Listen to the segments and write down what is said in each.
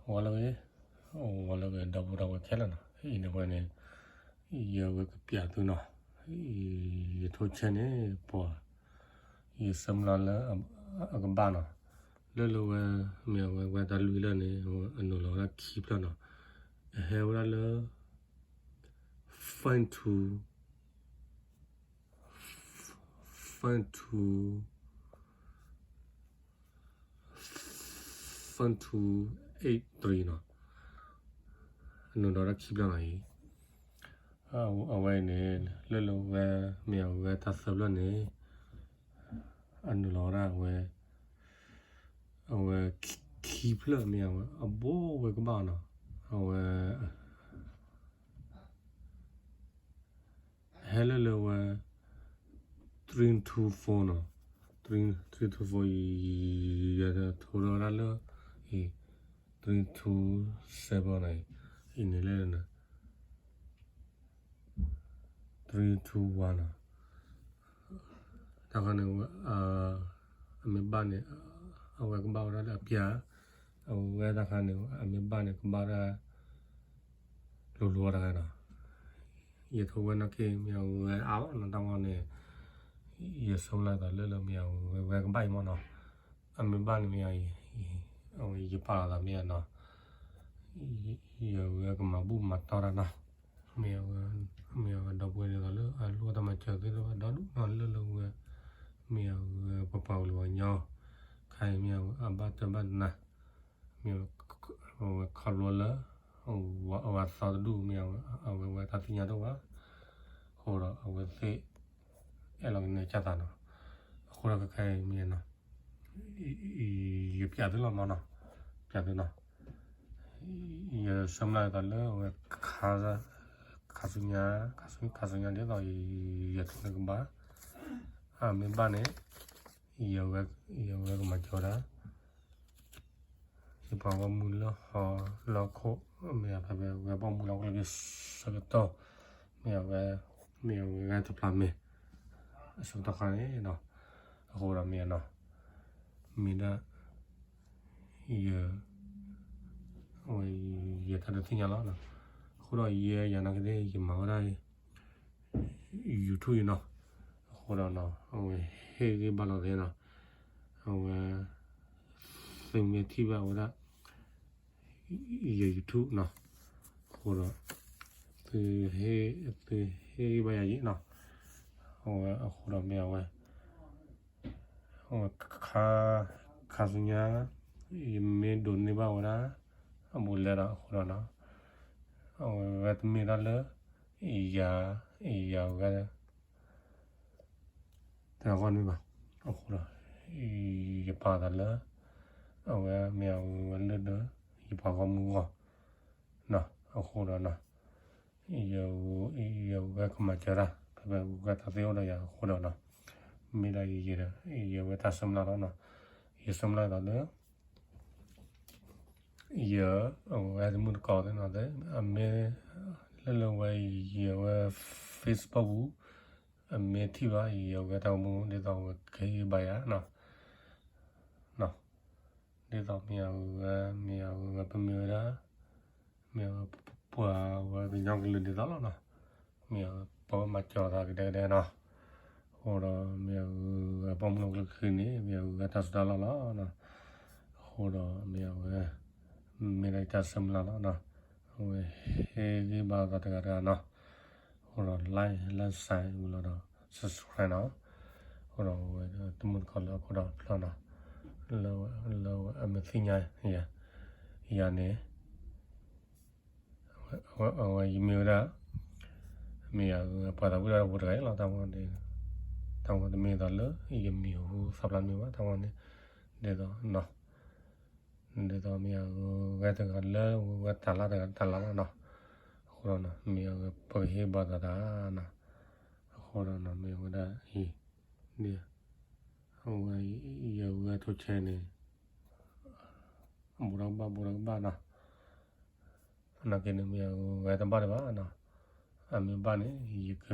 ဂီၤလၢအဂ့ၤ, ဂီၤလၢအဂ့ၤ ဒီပုၢ်ဒီဝဲၢ်ခဲလၢာ်နီၤ, အံၤန့ၣ်ဝဲန့ၣ် ယဝဲကပျးသုနီၤ, ယထိဆဲန့ၣ် ပှၤ ယဆၢမုၢ်လၢ်လၢအကဘၣ်နီၤ, လၢလၢဝဲ မ့ၢ်အဝဲဝဲတၢ်လွံၢ်လၢန့ၣ် အနုာ်လီၤဝဲဒၣ်ခံဖျၢၣ်နီၤ, အဟဲဝဲဒၣ်လၢ five two, five two, five two eight three နီၤ, အနုာ်လီၤဝဲဒၣ်ခံဖျၢၣ်နီၤအံၤ, အဝဲန့ၣ် လၢလၢဝဲ မ့ၢ်အဝဲတၢ်သၢဖျၢၣ်န့ၣ် အနုာ်လီၤဝဲဒၣ်ဝဲ အဝဲ ခံဖျၢၣ်မ့ၢ်အဝဲ အဘိဝဲကဘၣ်နီၤ, အဝဲ ဟဲလၢလၢဝဲ three two four နီၤ, three two four အံၤ ယထိထီၣ်ဝဲဒၣ်လၢ အံၤ three two seven နီၤ, အံၤန့ၣ်လၢ three two one နီၤ, တၢ်ခါန့ၣ် အမ့ၢ်ဘၣ်န့ၣ် အဝဲကဘၣ်ဝဲဒၣ်လၢအပျၢ်, အဝဲတၢ်ခါန့ၣ် အမ့ၢ်ဘၣ်န့ၣ် ကဘၣ်ဒၣ် လိၤလိၤတဂၤနီၤ, ယထိဝဲနီၢ်က့မ့ၢ်အဝဲအါလီၤနီၤ, တၢ်မၤန့ၣ် ယဆၢမုၢ်လၢ်သးလၢလၢမ့ၢ်အဝဲကဘၣ်အံၤမးနီၤ, အမ့ၢ်ဘၣ်န့ၣ်မ့ၢ်အံၤ အဝဲယပာ်လီၤသးမ့ၢ်အနီၤ, ယဝဲကမၤဘူၣ်မၤတီၢ်တၢ်နီၤ, မ့ၢ်အဝဲ မ့ၢ်အဝဲဒီပုၢ်ဝဲၢ်ဒ်သိးလၢအလိၣ်တၢ်မၤစၢၤသ့ၣ်တဖၣ်ဒီဒူၣ်နီၤ, လၢလၢဝဲ မ့ၢ်အဝဲပပှၤကလုာ်ပှၤကညီ ခါအံၤမ့ၢ်အဝဲအဘၣ်တၢ်ဘၣ်နး မ့ၢ်အဝဲခီဖျိလၢ အဝဲသီတဒူၣ်မ့ၢ်အဝဲ အဝဲဝဲတၢ်သ့ၣ်ညါတအိၣ်ဘၣ်, အဃိဒီးအဝဲသ့ၣ် အဲၣ်လီၤကန့ၢ်ကၢ်သးနီၤ, အဃိဒီးခဲခဲအံၤမ့ၢ်နီၤ ယပျးသုလီၤမးနီၤ, ပျးသုနီၤ, ယဆၢမုၢ်လၢ်သးလၢအဝဲ ခါဆူညါ ခါဆူညါဒ်သိး ယထိန့ၣ်ကဘၣ်, အမ့ၢ်ဘၣ်န့ၣ် ယဝဲ ယဝဲကမၤစၢၤဝဲဒၣ် ယပှၤဂီၢ်မုၢ်လၢဟီၣ်လၢခိၣ် မ့ၢ်အဖဲဖဲဝဲဘီမုၢ်လီၤကျိၣ်က့ၤဆၢကတီၢ် မ့ၢ်အဝဲ မ့ၢ်အဝဲတဖျါမ့ၢ် အဆၢကတီၢ်ခါန့ၣ်နီၤ, အဃိဒီးမ့ၢ်နီၤ မ့ၢ်ဒၣ် ယ အဝဲ ယတၢ်ဒုးသ့ၣ်ညါလီၤနီၤ, အဃိဒီးယဲယၤနာ်က့သ့ၣ် ယမၤဝဲဒၣ် YouTube အံၤနီၤ, အဃိဒီးနီၤ အဝဲဟ့ၣ်ဂံၢ်ဘါလိာ်သးနီၤ, အဝဲ သုမ့ၢ်ထံၣ်ဘၣ်ဝဲဒၣ် ယ YouTube နီၤ, အဃိဒီး သု သုဟ့ၣ်ဂံၢ်ဘါယၤယံၤနီၤ, အဝဲအဃိဒီးမ့ၢ်အဝဲ အဝဲ ခါဆူညါ ယမ့ၢ်ဒိးန့ၢ်ဘၣ်ဝဲဒၣ် အဘူးလဲဒီးအဃိဒီးနီၤ, အဝဲတမ့ၢ်ဒၣ်လၢ ယၤ ယၤဝဲ တဂီၢ်န့ၣ်ဘၣ်, အဃိဒီး ယပာ်သးလၢ အဝဲမ့ၢ်အဝဲလၢဒီး ယပှၤဂီၢ်မုၢ်ဂီၢ် အဃိဒီးနီၤ ယဝဲကမၤစၢၤတၢ် ဖဲဖဲဝဲတၢ်သ့အိၣ်ဒီးယၤအဃိဒီးနီၤ, မ့ၢ်ဒၣ်ယ ယဝဲတၢ်ဆၢမုၢ်လၢ်လီၤနီၤ, ယဆၢမုၢ်လၢ်သးလၢ ယ အဝဲတမုၢ်တကိးသ့ၣ်နီၤ အမ့ၢ် လၢလၢဝဲ ယဝဲ Facebook ပူၤ အမ့ၢ်ထံၣ်ဘၣ် ယဝဲတၢ်ဂီၤမူ ဒ်သိးဝဲကဟ့ၣ်ဂံၢ်ဘါယၤနီၤ, ဒ်သိးမ့ၢ်အဝဲ မ့ၢ်အဝဲပမ့ၢ်ဝဲဒၣ် မ့ၢ်အဝဲပှၤဝဲကညီကလုာ်ဒ်သိးလီၤနီၤ, မ့ၢ်အဝဲပမၤစၢၤသးကဒဲကဒဲနီၤ, အဃိဒီးမ့ၢ်အဝဲဘီမုၢ်လီၤကျိၣ်က့ၤန့ၣ် မ့ၢ်အဝဲတၢ်စိတၢ်လီၢ်လီၤနီၤ, အဃိဒီးမ့ၢ်အဝဲ မ့ၢ်ဒၣ်တၢ်ဆၢမုၢ်လၢ်လီၤနီၤ, အဝဲဟ့ၣ်ဂံၢ်ဘါသးတဂၤတဂၤနီၤ, အဃိဒီး like လၢ share ဝံၤလီၤဒီး subscribe နီၤ, အဃိဒီးအဝဲ တမုၢ်တကိးလၢအခိၣ်ဒီးဖျီနီၤ, လၢ လၢအမ့ၢ်သ့ၣ်ညါ ယၤန့ၣ် အဝဲယမ့ၢ်ဝဲဒၣ် မ့ၢ်ယၤပှၤသးဝံၣ်ဒီးဖိတဂၤအံၤလီၤ, တၢ်မၤန့ၣ် တၢ်မၤတမ့ၢ်သိးလၢ ယမံၤဟူသၣ်ဖျါမ့ၢ်ဘၣ်, တၢ်မၤန့ၣ် ဒ်သိးနီၤ ဒ်သိးမ့ၢ်အဝဲတဂၤလၢ ဝဲတၢ်လၢတဂၤတၢ်လၢလီၤနီၤ, အဃိဒီးနီၤ မ့ၢ်အဝဲပကဟ့ၣ်ဘၣ်သးတၢ်နီၤ, အဃိဒီးနီၤ မ့ၢ်ဝဲဒၣ်အံၤ ဒ် အဝဲ ယဝဲထိဆဲန့ၣ် ဘူးဒီးကဘၣ် ဘူးဒီးကဘၣ်နီၤ, နာ်က့န့ၣ် မ့ၢ်အဝဲတဘၣ်ဒံးဘၣ်နီၤ, အမ့ၢ်ဘၣ်န့ၣ် ယက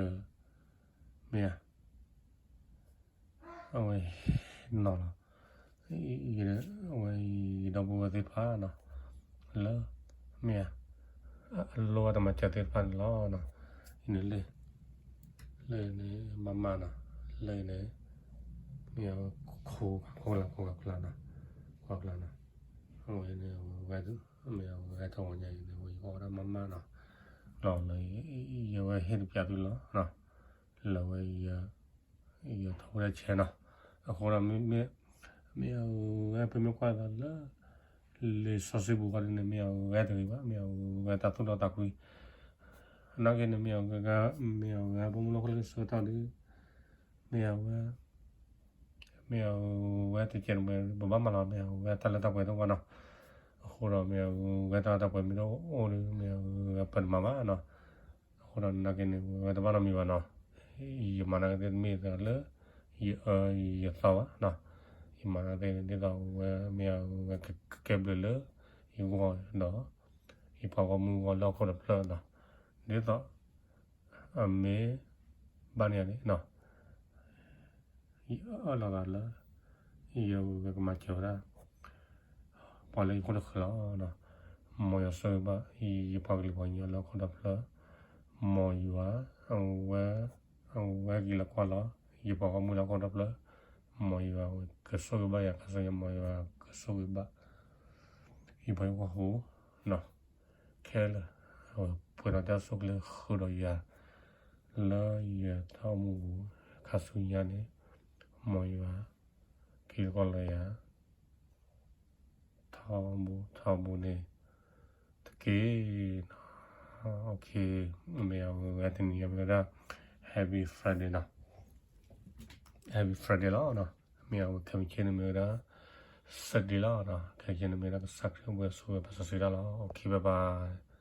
မ့ၢ်ဧါ အဝဲ နီၤလီၤ, အဝဲ ယဒီပုၢ်ဝဲၢ်သ့ၣ်တဖၣ်နီၤ, လၢ မ့ၢ်ဧါ အလိၣ်ဘၣ်တၢ်မၤစၢၤသ့ၣ်တဖၣ်န့ၣ်လီၤ. အံၤန့ၣ်လၢ လၢန့ၣ် မၤမၢ်နီၤ, လၢန့ၣ် မ့ၢ်အဝဲခိၣ် ခိၣ် ခိၣ်ကျါ ခိၣ်ကျါ ခိၣ်ကျါနီၤ, ခိၣ်ကျါနီၤ, အဝဲန့ၣ် ဝဲ မ့ၢ်အဝဲတဂီၤညါအံၤန့ၣ် ဝဲယအီၣ်ဝဲဒၣ်မၤမၢ်နီၤ, လီၤလၢ ယဝဲဟ့ၣ်တပျးသုလီၤ, လၢဝဲ ယထီၣ်ဝဲဒၣ်ဆဲးနီၤ, အဃိဒီး မ့ၢ်အဝဲပမ့ၢ်ကွၢ်သးလၢ လံာ်စီဆှံပူၤဃီဒ်န့ၣ် မ့ၢ်အဝဲတဂ့ၤဘၣ်, မ့ၢ်အဝဲတၢ်သူၣ်ဒီးသးကွံ, နာ်က့န့ၣ် မ့ၢ်အဝဲ မ့ၢ်အဝဲပမ့ၢ်လီၢ်ခီလၢကဆၢကတီၢ်ဒီး မ့ၢ်အဝဲ မ့ၢ်အဝဲတကဲးန့ၣ် ပဘၣ်မၤလီၤ မ့ၢ်အဝဲတၢ်လၢတၢ်ပှဲၤတအိၣ်ဘၣ်နီၤ, အဃိဒီး မ့ၢ်အဝဲတၢ်လၢတၢ်ပှဲၤမ့ၢ်တအိၣ်ဒီး မ့ၢ်အဝဲပတမၤဘၣ်နီၤ, အဃိဒီးနာ်က့န့ၣ် ဝဲတဘၣ်နီတမံၤဘၣ်နီၤ, ယမၤနာ်က့သ့ၣ်တမ့ၢ်လၢ ယအၢယသီဘၣ်နီၤ, ယမၤနာ်က့သ့ၣ်န့ၣ် ဒ်သိးဝဲမ့ၢ်အဝဲကကဲဘျုးလၢ ယဂီၢ်ဒီး ယပှၤဂီၢ်မုၢ်ဂီၢ်လၢဟီၣ်ခိၣ်တဖျၢၣ်နီၤ, ဒ်သိး အမ့ၢ် ဘၣ်န့ၣ်န့ၣ်နီၤ ယအၢၣ်လီၤသးလၢ ယဝဲကမၤစၢၤဝဲဒၣ် ပှၤလၢယခိၣ်တဃၢၤလီၤ. မ်ယွၤဆိၣ်ဂ့ၤဘၣ် ယပှၤကလုာ်ပှၤကညီလၢဟီၣ်ခိၣ်ဒီဖျၢၣ်, မ်ယွၤ အဝဲ အဝဲက့ၤလီၤကွၢ်လီၤ ယပှၤဂီၢ်မုၢ်လၢဟီၣ်ခိၣ်ဒီဖျၢၣ်, မ်ယွၤကဆိၣ်ဂ့ၤဘၣ်ယၤခါဆူညါ, မ်ယွၤကဆိၣ်ဂ့ၤဘၣ် ယပှၤဟီၣ်ခိၣ်ဖိ ခဲလၢာ်, အဝဲပှဲၤဒီးတၢ်ဆိၣ်ကျဲဃုာ်ဒီးယၤ လၢယတၢ်အိၣ်မူပူၤ ခါဆူညါန့ၣ်, မ်ယွၤ က့ၤလီၤကွၢ်လီၤယၤ ထီဘိထီဘိန့ၣ် တက့ၢ်. မ့ၢ်အဝဲတနံၤညါမ့ၢ်ဝဲဒၣ် Happy Friday နီၤ, Happy Friday လီၤ. မ့ၢ်အဝဲခဲမုၢ်ဆ့ၣ်န့ၣ်မ့ၢ်ဝဲဒၣ် Sunday လီၤ. ခဲမုၢ်ဆ့ၣ်န့ၣ်မ့ၢ်ဝဲဒၣ် ကစၢ်ခရံာ်အိၣ်ဘှံးဆိးဝဲပာ်စီဆှံတၢ်လီၤ. ဘၣ်ဘၣ်.